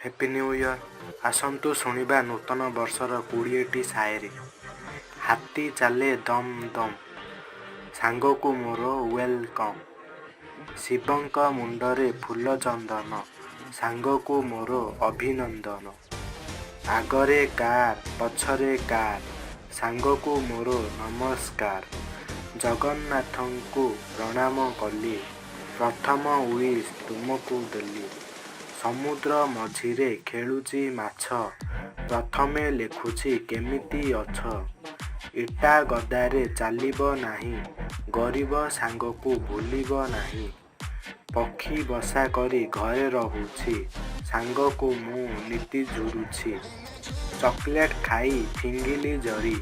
Happy new year. ଆସନ୍ତୁ ଶୁଣିବା ନୂତନ ବର୍ଷର 20ଟି ସାଏରୀ। ହାତୀ ଚାଲେ ଦମ୍ ଦମ୍, ସାଙ୍ଗକୁ ମୋର welcome. ଶିବଙ୍କ ମୁଣ୍ଡରେ ଫୁଲ ଚନ୍ଦନ, ସାଙ୍ଗକୁ ମୋର ଅଭିନନ୍ଦନ। ଆଗରେ କାର୍, ପଛରେ କାର୍, ସାଙ୍ଗକୁ ମୋର ନମସ୍କାର। ଜଗନ୍ନାଥଙ୍କୁ ପ୍ରଣାମ କଲି, ପ୍ରଥମ ୱିଶ୍ ତୁମକୁ ଦେଲି। ସମୁଦ୍ର ମଝିରେ ଖେଳୁଚି ମାଛ, ପ୍ରଥମେ ଲେଖୁଛି କେମିତି ଅଛ। ଇଟା ଗଦାରେ ଚାଲିବ ନାହିଁ, ଗରିବ ସାଙ୍ଗକୁ ଭୁଲିବ ନାହିଁ। ପକ୍ଷୀ ବସା କରି ଘରେ ରହୁଛି, ସାଙ୍ଗକୁ ମୁଁ ନିତି ଝୁରୁଛି। ଚକୋଲେଟ୍ ଖାଇ ଫିଙ୍ଗିଲି ଜରି,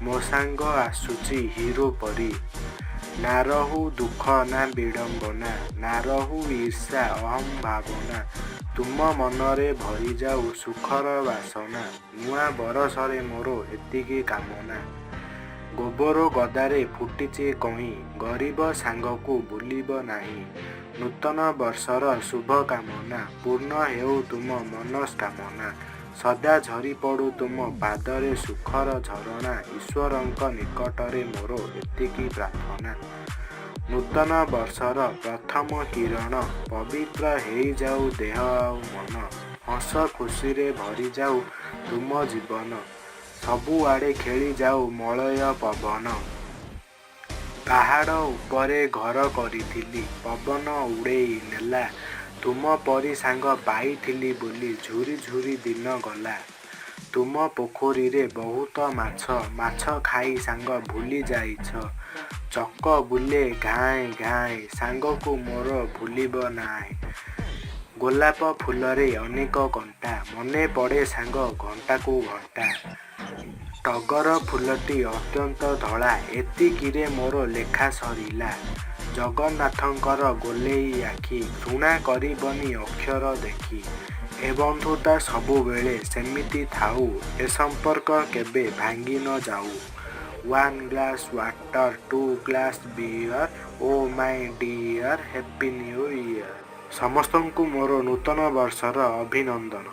ମୋ ସାଙ୍ଗ ଆସୁଚି ହିରୋ ପରି। ନା ରହୁ ଦୁଃଖ ନା ବିଡ଼ମ୍ବନା, ନା ରହୁ ଈର୍ଷା ଅହଂ ଭାବନା, ତୁମ ମନରେ ଭରିଯାଉ ସୁଖର ବାସନା, ନୂଆ ବରଷରେ ମୋର ଏତିକି କାମନା। ଗୋବର ଗଦାରେ ଫୁଟିଛି କଇଁ, ଗରିବ ସାଙ୍ଗକୁ ଭୁଲିବ ନାହିଁ। ନୂତନ ବର୍ଷର ଶୁଭକାମନା, ପୂର୍ଣ୍ଣ ହେଉ ତୁମ ମନସ୍କାମନା, ସଦା ଝରିପଡୁ ତୁମ ପାଦରେ ସୁଖର ଝରଣା, ଈଶ୍ୱରଙ୍କ ନିକଟରେ ମୋର ଏତିକି ପ୍ରାର୍ଥନା। ନୂତନ ବର୍ଷର ପ୍ରଥମ କିରଣ, ପବିତ୍ର ହେଇଯାଉ ଦେହ ଆଉ ମନ, ହସ ଖୁସିରେ ଭରିଯାଉ ତୁମ ଜୀବନ, ସବୁଆଡ଼େ ଖେଳିଯାଉ ମଳୟ ପବନ। ପାହାଡ଼ ଉପରେ ଘର କରିଥିଲି, ପବନ ଉଡ଼େଇ ନେଲା, ତୁମ ପରି ସାଙ୍ଗ ପାଇଥିଲି ବୋଲି ଝୁରି ଝୁରି ଦିନ ଗଲା। ତୁମ ପୋଖରୀରେ ବହୁତ ମାଛ, ମାଛ ଖାଇ ସାଙ୍ଗ ଭୁଲି ଯାଇଛ। ଚକ ବୁଲେ ଘାଏଁ ଘାଏଁ, ସାଙ୍ଗକୁ ମୋର ଭୁଲିବ ନାଏଁ। ଗୋଲାପ ଫୁଲରେ ଅନେକ କଣ୍ଟା, ମନେ ପଡ଼େ ସାଙ୍ଗ ଘଣ୍ଟାକୁ ଘଣ୍ଟା। ଟଗର ଫୁଲଟି ଅତ୍ୟନ୍ତ ଧଳା, ଏତିକିରେ ମୋର ଲେଖା ସରିଲା। ଜଗନ୍ନାଥଙ୍କର ଗୋଲେଇ ଆଖି, ଘୃଣା କରିବନି ଅକ୍ଷର ଦେଖି। ଏ ବନ୍ଧୁତା ସବୁବେଳେ ସେମିତି ଥାଉ, ଏ ସମ୍ପର୍କ କେବେ ଭାଙ୍ଗି ନ ଯାଉ। One glass water, two glass beer, oh my dear, happy new year. ସମସ୍ତଙ୍କୁ ମୋର ନୂତନ ବର୍ଷର ଅଭିନନ୍ଦନ।